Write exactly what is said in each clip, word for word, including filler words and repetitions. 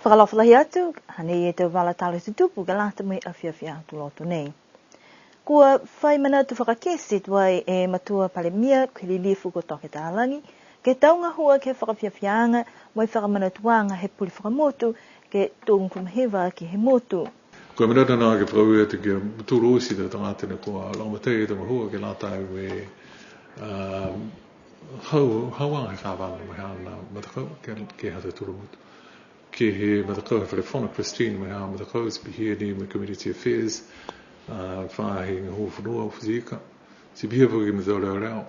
Fakaalofa lahi atu, hanei e tau vala tala tutupu ke lata mo e afiafi Aho Tuloto nei. Kua fai manatu fakakite tuai e Matua Palemia, ko e Lilifu ko Toke Talagi, ke he tau gahua ke he fakafiafiaaga mo e fakamanatuaga he pule fakamotu, ke tolugofulu ma hiva aki he motu. Ko e manatu nā ke fakaaue atu ki a mutolu oti e tau tagata ne kua lagomatai e tau gahua ke lata mo e, a, hau, hauaga he kavana mo e haana matakau ke, ke he ha tautolu a motu. Ke he matakau he Fale Fono Christine mo e haana matakau, ti pihia ni mo e Community Affairs, a, Faahi Gahua Fonua, Futi Ika. Ti pihia foki mo e tau leoleo.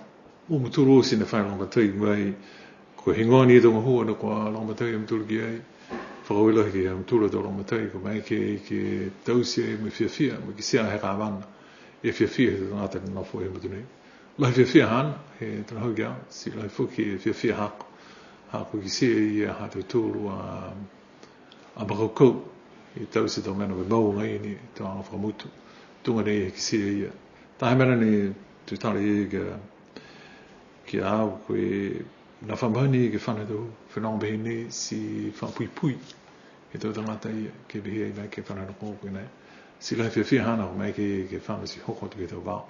Ua mutolu oti ne fai lagomatai mai, ko e heigoa ni e tau gahua ne kua lagomatai a mutolu ki ai. Fakaaue lahi ke he ha mutolu a tau lagomatai, kua maeke ke taute mo e fiafia, mo e kitia he kavana e fiafia he tau tagata ne nofo he motu nei. Lahi e fiafia haana, he talahau ki ai, ti lahi foki e fiafia haaku. Ha kua kitia e ia ha tautolu a, a makaukau, he taute e tau mena mo e moua agaia ni e tau aga fakamotu. Tuga nei he kitia e ia. Taha mena ne tutala e ia ki a, ki a au, ko e nā fa mahani ke fano he tau fenoga pehē nei, ti fakapuipui he tau tagata ia, ke pehē ai nā ke fano he tau kōkō nei. Ti lahi e fiafia haana, kua maeke ke fano ti hoko atu ke he tau vao.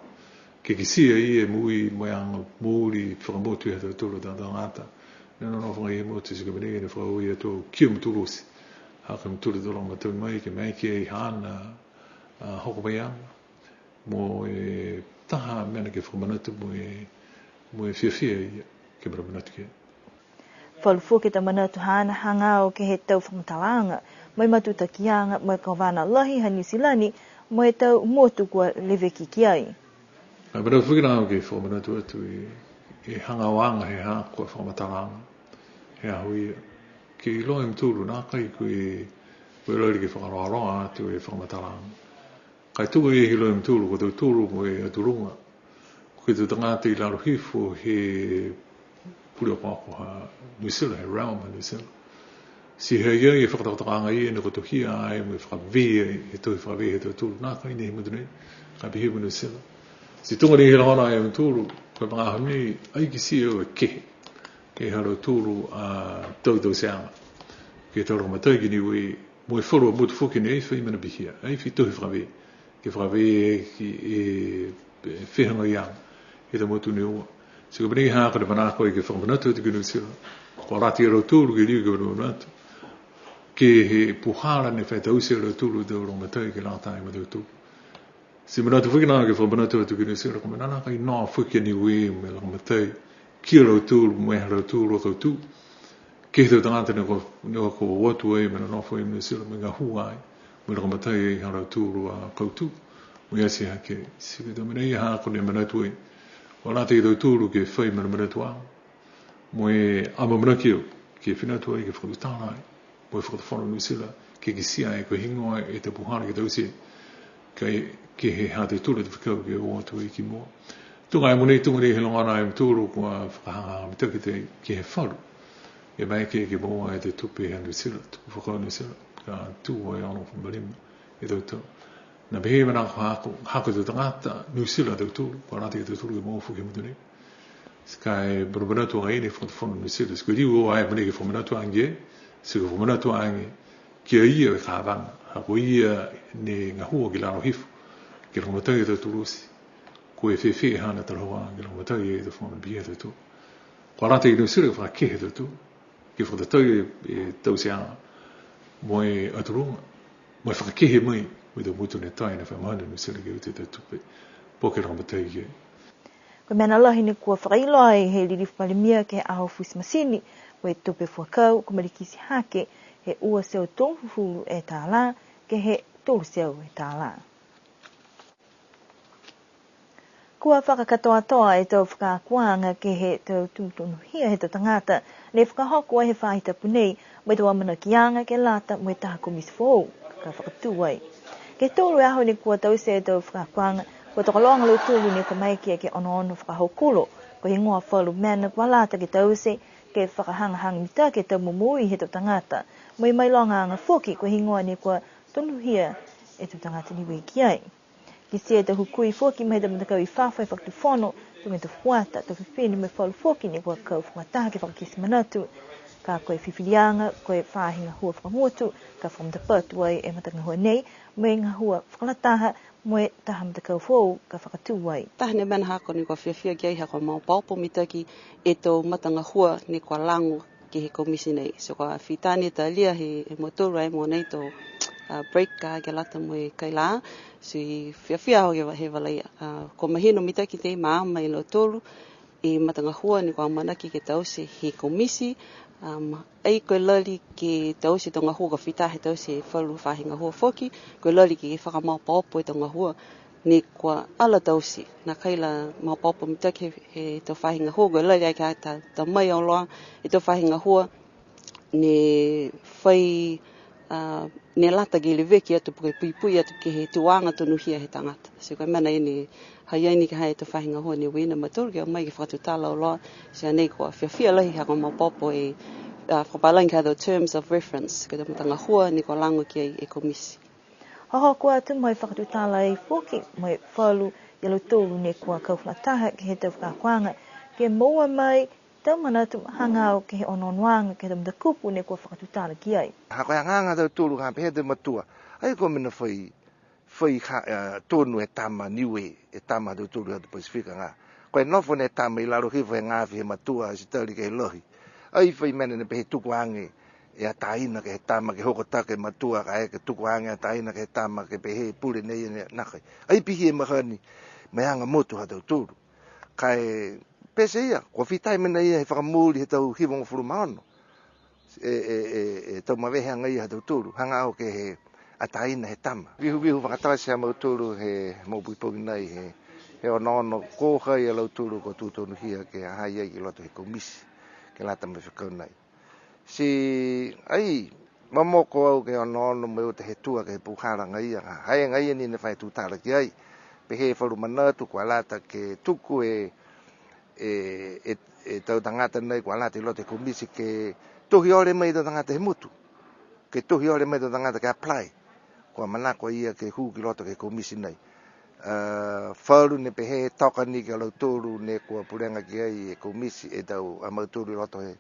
Ke kitia e ia e moui mo e aga mooli fakamotu he ha tautolu a tau tagata ne nonofo agaia he motu, ti ko e mena ia ne fakaaue atu ki a mutolu oti. Ha ko e mutolu a tau lagomatai mai, ke maeke ai haana, a, hoko mai aga mo e taha mena ke fakamanatu mo e, mo e fiafia e ia ke manamanatu ki ai. Falu foki e tau manatu haana hagaao ke he tau fakamatalaaga mo e matutakiaga mo e kovana lahi ha Niu Silani mo e tau motu kua leveki ki ai. Ai manatu foki nā ke fakamanatu atu e, e hagaao aga he ha ko e fakamatalaaga he aho ia. Ke iloa e mutolu nākai ko e, ko e lali ke fakaloaloa atu e fakamatalaaga. Ka e tuga e iloa e mutolu, ko tautolu mo e Atu Luga, ko e tau tagata i lalo hifo he pule akoako ha Niu Silani, he realm ha Niu Silani. Ti ha ha i ai e fakatokatokaaga ia ne kua tohia ai mo e fakavē ai, he tohi fakavē he tautolu, nākai ni he motu nei, ka pihia mo Niu Silani. Ti tuga ni he logona e mutolu, ko e magaaho nei, ai kitia e kehe ke he ha lautolu a tau tauteaga. Ke he tau lagomatai ki Niue, mo e falu a motu foki ne ai fai mena pihia, ai fai tohi fakavē, ke fakavē ki e, e fehagaiaga he tau motu ne ua. Ti ko e mena ia ha ko e manako ke fakamanatu atu ki Niu Silani. Kua lata ia lautolu ke liu ke fakamanatu. Ke he puhala ne fai taute e lautolu tau lagomatai ke lata mo tautolu. Ti manatu foki nā ke fakamanatu atu ki Niu Silani, ko e mena nākai noa foki a Niue mo e lagomatai ki a lautolu mo e ha lautolu a kautū. Ke he tau tagata ne kua, ne kua o atu ai mo e nonofo ai mo Niu Silani mo e gahua ai, mo e lagomatai ai ha lautolu a kautū. Mo e ati hake, ti ko e tau mena ia ha ko e manatu ai. Kua lata ia lautolu ke fai manamanatuaga. Mo e amaamanaki au, ke fina atu ai, ke fakatutala ai mo e Fakatufono Niu Silani, ke kitia ai ko e heigoa e tau puhala ke taute, ka e, ke he ha tautolu a tau fekau ke o atu ai ki mua. Tuga e mogonei, tuga ni he logona e mutolu, kua fakahagahaga mitaki ai ke he falu. E maeke ke moua e tau tupe ha Niu Silani, tupe fakau Niu Silani, ka tū ai onogofulu ma lima e tau tau. Nā pehē e mena ko e ha ko, ha ko e tau tagata Niu Silani a tautolu, kua lata ia tautolu ke moua foki he motu nei. Ti ka e manamanatu agaia ni e Fakatufono Niu Silani, ti ko e liu ai mogonei ke fakamanatu age, ti ko e fakamanatu age ki a ia e kavana, ha ko ia ne gahua ki lalo hifo, ke lagomatai e tautolu oti. Ko e fēfē haana talahau ke lagomatai e tau fenoga pihia ha tautolu. Kua lata ia Niu Silani ke fakakehe e tautolu, ke fakatatau e, e tauteaga mo e Atu Luga, mo e fakakehe mai mo e tau motu ne tai ne fa mahani a Niu Silani ke uta e tau tupe, po ke lagomatai ke. Ko e mena lahi ne kua fakailoa ai he Lilifu Palemia ke he aho Futi Masini, ko e tupe fuakau kua malikiti hake he ua e teau tolugofulu e tālā ke he tolu e teau e tālā. Kua fakakatoatoa e tau fakaakoaga ke he tau tonuhia he tau tagata ne fakahoko ai he faahi tapu nei, mo e tau amanakiaga ke lata mo e taha komiti foou ka fakatū ai. Ke he tolu e aho ne kua taute e tau fakaakoaga, kua tokologa a lautolu ne kua maeke ke onoono fakahokulo, ko e heigoa falu mena kua lata ke taute, ke fakahagahaga mitaki e tau momoui he tau tagata, mo e mailogaaga foki ko e heigoa ne kua tonuhia e tau tagata Niue ki ai. Kitia e tau hukui foki mai he tau matakau i fafo he fakatufono, tuga e tau fuata, tau fifine mo e falu foki ne kua kau fakalataha ke fakakite manatu. Ka ko e fifiliaga, ko e faahi gahua fakamotu, ka fakamatapatu ai e matagahua nei, mo e gahua fakalataha, mo e taha matakau foou ka fakatū ai. Taha ni e mena ha ko e kua fiafia ki ai ha ko e maopoopo mitaki e tau matagahua ne kua lago ke he komiti nei. So kua fita ni talia he, he mautolu ai mo nei tau, a, break ka ke lata mo e kaila. So fiafia au ke he vala ia. A, kua mahino mitaki tei maama e lautolu e matagahua ne kua amanaki ke taute he komiti, um, ai ko e lali ke taute e tau gahua kua fita he taute e falu faahi gahua foki, ko e lali ke fakamaopoopo e tau gahua ne kua ala taute, nākai la maopoopo mitaki he, he tau faahi gahua, ko e lali ai ke ta, ta mai auloa e tau faahi gahua ne fai, a, ne lata ke leveki atu po ke puipui atu ke he tuaga tonuhia he tagata. So ko e mena ia ne ha i ai ni ke he tau faahi gahua ne uiina mautolu ke o mai ke fakatutala auloa, so nei kua fiafia lahi ha kua maopoopo e, a, fakapālagi ke he tau terms of reference, ke he tau matagahua ne kua lago ki ai e komiti. Hohoko atu mo e fakatutala ai foki mo e falu ia lautolu ne kua kau fakalataha ke he tau fakaakoaga, ke moua mai tau manatu hagaao ke he onoonoaga ke he tau matakupu ne kua fakatutala ki ai. Ha ko e hagahaga ha tautolu ka pehē e tau matua, ai ko e mena fai, fai ha, e, tonu e tama Niue, e tama ha tautolu he atu Pasifika gahā. Ko e nofo ni e tama i lalo hifo he gaafi he matua, ti tali ke he lahi. Ai fai mena ne pehē tuku age e ataina ke he tama ke hokotaki e matua, kaeke tuku age e ataina ke he tama ke pehē pule nei e nākai. Ai pihia e mahani, mo e aga motu ha tautolu. Ka e pete ia, kua fita e mena ia he fakamooli he tau hivagofulu ma ono. E, e, e, e tau maveheaga ia ha tautolu, hagaao ke he ataina he tama. Vihuvihu fakatasi ha mautolu he mogo pogipogi nei he, he onoono ko hai a lautolu kua tū tonuhia ke ha ha i ai ki loto he komiti, ke lata mo e fekau nei. Ti ai, momoko au ke onoono mo e uta he tua ke he puhala agaia, ha ha i ai agaia ni ne fai tutala ki ai. Pehē e falu manatu kua lata ke tuku e, e, e, e tau tagata nei kua lata i loto he komiti ke tohi ole mai e tau tagata he motu. Ke tohi ole mai e tau tagata ke apply. Kua manako a ia ke hū ki loto ke he komiti nei. A, falu ne pehē toka ni ki a lautolu ne kua pulega ki ai e komiti e tau a mautolu i loto he,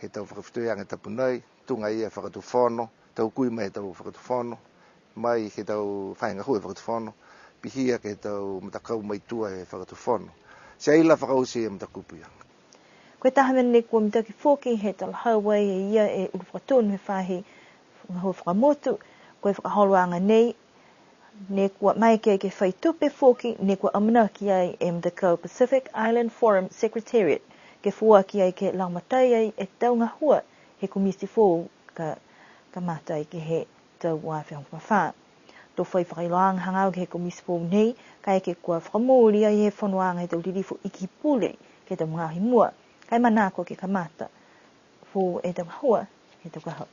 he tau fakafetuiaga tapu nei, tuga ia e fakatufono, tau kui mai he tau fakatufono, mai he tau faahi gahua he fakatufono, pihia ke he tau matakau mai tua he fakatufono. Ti ai la fakaoti e matakupu ia. Ko e taha mena ne kua mitaki foki he talahau ai e ia e ulu fakatonu he faahi gahua fakamotu, ko e fakaholoaga nei, ne kua maeke ai ke fai tupe foki, ne kua amanaki ai e matakau Pacific Island Forum Secretariat, ke foaki ai ke lagomatai ai e tau gahua he komiti foou ka kamata ai ke he tau ua afe hogofulu ma fā. To fai fakailoaaga hagaao ke he komiti foou nei, kaeke kua fakamooli ai he fonoaga he tau lilifu iki pule ke he tau magaaho i mua, ka e manako ke kamata foou e tau gahua he tau ka hau.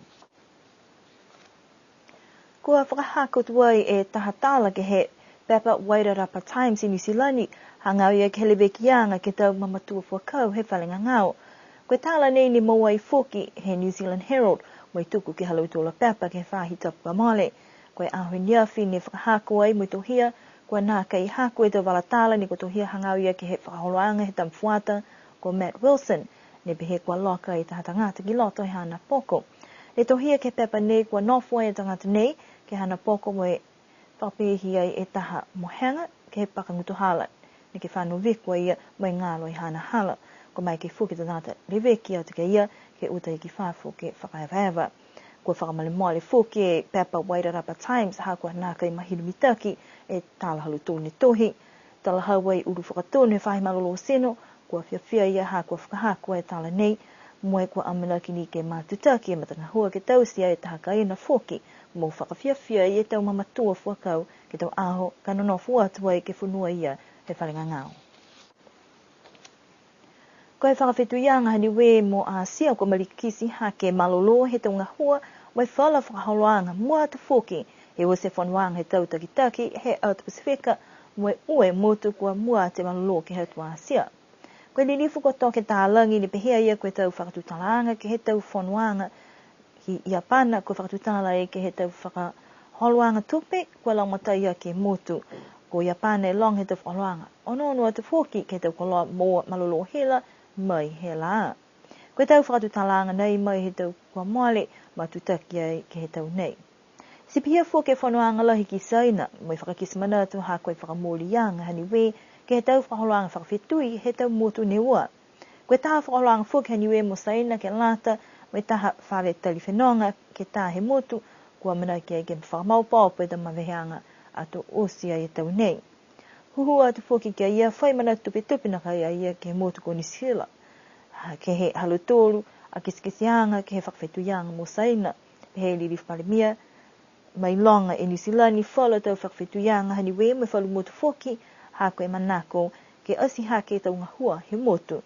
Kua fakahako tuai e taha tala ke he pepa Wairarapa Times i Niu Silani, hagaao ia ke he levekiaga ke he tau mamatua fuakau he fale gagao. Ko e tala nei ne moua ai foki he New Zealand Herald, mo e tuku ke he ha lautolu a pepa ke he faahi tapu kua mole. Ko e aho ne afi ne fakahako ai mo e tohia, kua nākai hako e tau vala tala ne kua tohia hagaao ia ke he fakaholoaga he tama fuata ko Matt Wilson, ne pehē kua loka e taha tagata ki loto he haana poko. Ne tohia ke he pepa nei kua nofo ai e tagata nei ke he haana poko mo e fakapihia e taha mohega ke he paka gutuhala, neke fano viko a ia mo e galo e haana hala. Kua maeke foki e tagata leveki atu ki a ia ke uta ki fafo ke fakaevaeva. Kua fakamolemole foki e pepa Wairarapa Times ha kua nākai mahino mitaki e tala ha lautolu ne tohi. Talahau ai e ulu fakatonu he faahi malolō tino, kua fiafia a ia ha kua fakahako e tala nei, mo e kua amanaki ni ke matutaki e matagahua ke taute e taha kaina foki, mo fakafiafia e tau mamatua fuakau ke he tau aho ka nonofo atu ai ke fonua ia he fale gagao. Ko e fakafetuiaga ha Niue mo Asia kua malikiti hake malolō he tau gahua, mo e falu fakaholoaga mua atu foki, he oti e fonoaga he tau takitaki he atu Pasifika, mo e ua e motu kua mua atu e malolō ke he atu Asia. Ko e lilifu ko Toke Talagi ne pehē a ia ko e tau fakatutalaaga ke he tau fonoaga ki Iapana, kua fakatutala ai ke he tau fakaholoaga tupe kua lagomatai aki e motu. Ko Iapana e loga he tau fakaholoaga. Onoono atu foki ke he tau koloa moua malolō hila mai he lā. Ko e tau fakatutalaaga nei mai he tau kua mole, matutaki ai ke he tau nei. Ti pihia foki e fonoaga lahi ki Saina, mo e fakakite manatu ha ko e fakamooliaga ha Niue ke he tau fakaholoaga fakafetui he tau motu ne ua. Ko e taha fakaholoaga foki ha Niue mo Saina ke lata mo e taha fale tali fenoga ke tā he motu, kua amanaki ai ke fakamaopoopo e tau maveheaga ato oti ai e tau nei. Huhū atu foki ki a ia, fai manatu tupetupe nākai a ia ke he motu ko Niu Silani. Ha, ke he ha lautolu a kitekiteaga ke he fakafetuiaga mo Saina, pehē e Lilifu Palemia, mailoga e Niu Silani ni falu a tau fakafetuiaga ha Niue mo e falu motu foki, ha ko e manako ke ati hake e tau gahua he motu.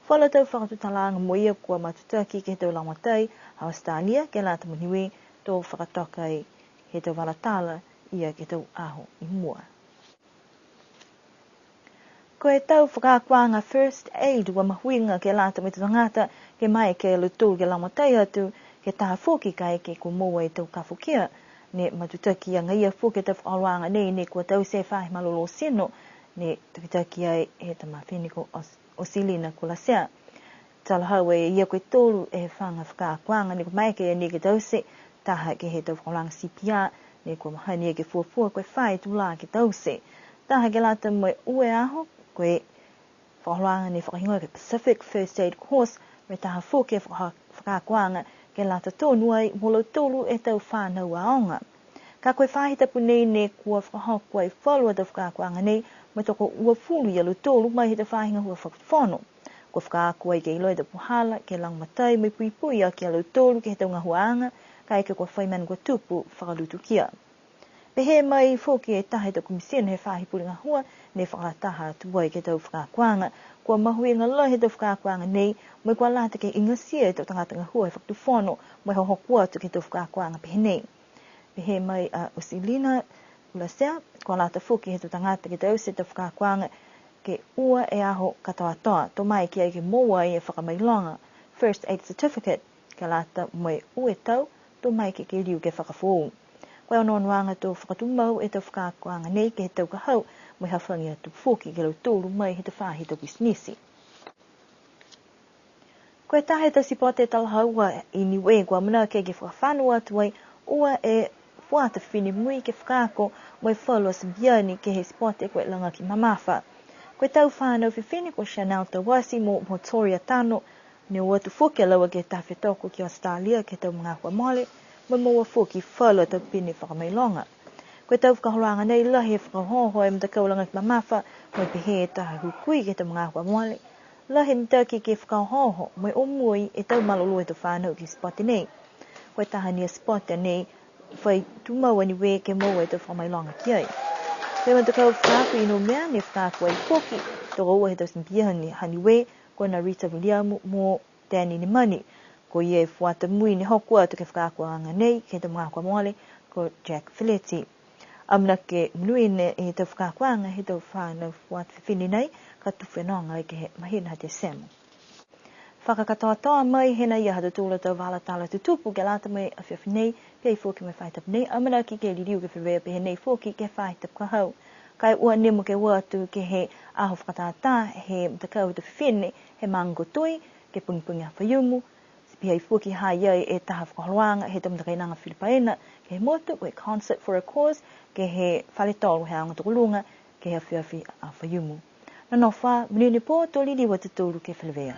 Falu a tau fakatutalaaga mo ia kua matutaki ke he tau lagomatai ha Australia ke lata mo Niue, to fakatoka ai he tau vala tala ia ke he tau aho i mua. Ko e tau fakaakoaga first aid kua mahuiga ke lata mo e tau tagata ke maeke a lautolu ke lagomatai atu ke taha foki kaeke kua moua e tau kafokia. Ne matutaki agaia foki e tau fakaholoaga nei ne kua taute he faahi malolō tino, ne takitaki ai he tama fifine ko Os-, Osilina Kulasea. Talahau e ia ko e tolu e faga fakaakoaga ne kua maeke ni ke taute, taha ke he tau fakaholoaga C P R, ne kua mahani ke fuafua ko e fā e tulā ke taute. Taha ke lata mo e ua e aho, ko e fakaholoaga ne fakahigoa ke Pacific First Aid Course, mo e taha foki e faka-, fakaakoaga ke lata tonu ai mo lautolu e tau fanau aoga. Ka ko e faahi tapu nei ne kua fakahoko ai falu a tau fakaakoaga nei, mo e tokouafulu ia lautolu mai he tau faahi gahua fakatufono. Kua fakaako ai ke iloa e tau puhala ke lagomatai mo e puipui aki a lautolu ke he tau gahuaaga, kaeke kua fai mena kua tupu fakalutukia. Pehē mai foki e taha he tau komisina he faahi pule gahua, ne fakalataha atu ai ke he tau fakaakoaga, kua mahuiga lahi e tau fakaakoaga nei, mo e kua lata ke igatia e tau tagata gahua he fakatufono, mo e hohoko atu ke he tau fakaakoaga pehē nei. Pehē mai a Osilina Kulasea, kua lata foki he tau tagata ke taute e tau fakaakoaga ke ua e aho katoatoa, to maeke ai ke moua ai e fakamailoga, first aid certificate, ke lata mo e ua e tau, to maeke ke liu ke fakafoou. Ko e onoonoaga to fakatumau e tau fakaakoaga nei ke he tau ka hau, mo e hafagi atu foki ke lautolu mai he tau faahi tau pisinisi. Ko e taha he tau sipote talahaua i Niue kua amanaki ke fakafano atu ai ua e fuata fifine mui ke fakaako mo e falu a sipiani ke he sipote ko e lagaki mamafa. Ko e tau fanau fifine ko Chanel Tauasi mo Motoria Tano, ne o atu foki a laua ke he taha fetoko ki Australia ke he tau magaaho kua mole, mo e moua foki falu a tau pine fakamailoga. Ko e tau fakaholoaga nei lahi e fakaohooho e matakau lagaki mamafa, mo e pehē e taha hukui ke he tau magaaho kua mole. Lahi e mitaki ke fakaohooho, mo e omoi e tau malolō he tau fanau ke he sipote nei. Ko e taha ni a sipote nei, fai tumau a Niue ke moua e tau fakamailoga ki ai. Ko e matakau fakaako i Noumea, ne fakaako ai foki, tokoua he tau sipiani ha Niue, ko Narita Viliamu mo Danny Nemani. Ko ia e fuata mui ne hoko atu ke he fakaakoaga nei, ke he tau magaaho kua mole, ko Jack Feleti. Amanaki ke monuina e tau fakaakoaga he tau fanau fuata fifine nei, ka tuku fenoga ai ke he mahina ha Tesema. Fakakatoatoa mai he nai a ha tautolu a tau vala tala tutupu ke lata mo e afiafi nei, pihia foki mo e faahi tapu nei, amanaki ke liliu ke feleveia pehē nei foki ke he faahi tapu ka hau. Ka e ua nimo ke o atu ke he aho fakatātā he matakau he tau fifine he maaga ko Toi, ke he pogipogi Aho Faiumu, ti pihia foki ha i ai e taha fakaholoaga he tau matakainaga Filipaina ke he motu, ko e Concert for a Cause, ke he fale tolo he aoga tokoluga, ke he afiafi Aho Faiumu. Nonofo ā, monuina e pō, to liliu a tautolu ke feleveia.